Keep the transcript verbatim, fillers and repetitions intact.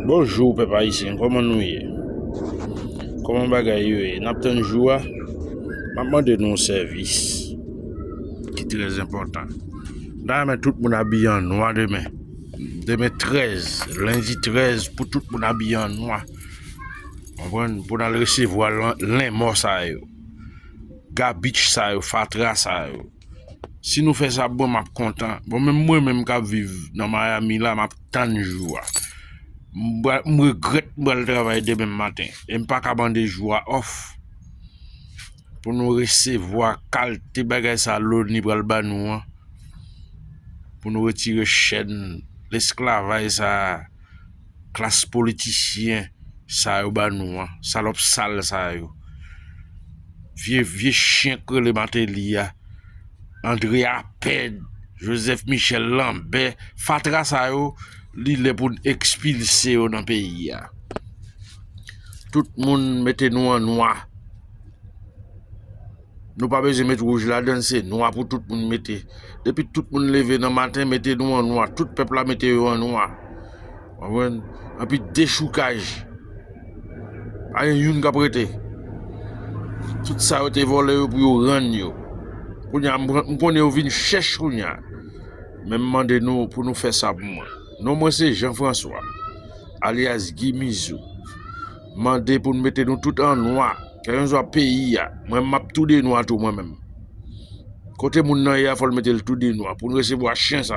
Bonjou, pèp ayisyen, kòman nou ye? Kòman bagay yo ye? N ap tann jou a? M ap mande nou yon sèvis ki trè enpòtan. M ta renmen tout moun abiye an nwa demen. Demen trèz, lendi trèz, pou tout moun abiye an nwa. Konprann? Pou n al resevwa lan- lenmò sa yo. Gabich sa yo, fatra sa yo. Si nou fè sa pou mwen, m ap kontan. Bon, menm mwen menm k ap viv nan Miami la, m ap tann jou a. M pral- m regrèt m pral travay demen maten. E m pa ka mande jou a off. Pou nou resevwa kalte bagay sa Loni pral ba nou an. Pou nou retire chèn lesklavaj sa klas politisyen sa yo ba nou an, salòp sal sa yo. Vye, vye chen k rele Martelly a, André Apèd, Joseph Michel Lambert, fatra sa yo, li lè pou n ekspilse yo nan peyi a. Tout moun mete nou an nwa. Nou pa bezwen met wouj ladan l, se nwa pou tout moun mete. Depi tout moun leve nan maten, mete nou an nwa. Tout pèp la mete yo an nwa. Konprann? Anpi dechoukaj. Pa gen youn k ap rete. Tout sa yo te vòlè yo pou yo rann yo. Kounye a, m pran- m konnen yo vin chèch kounye a. Men m mande nou pou nou fè sa pou mwen. Non mwen se Jean François, alyas Guy Mizou. Mande pou n mete nou tout an nwa. Kèlkeswa peyi a, mwen m ap tou de nwa tou mwen menm. Kote moun nan ye a, fò l mete l tou de nwa pou n resevwa chen sa.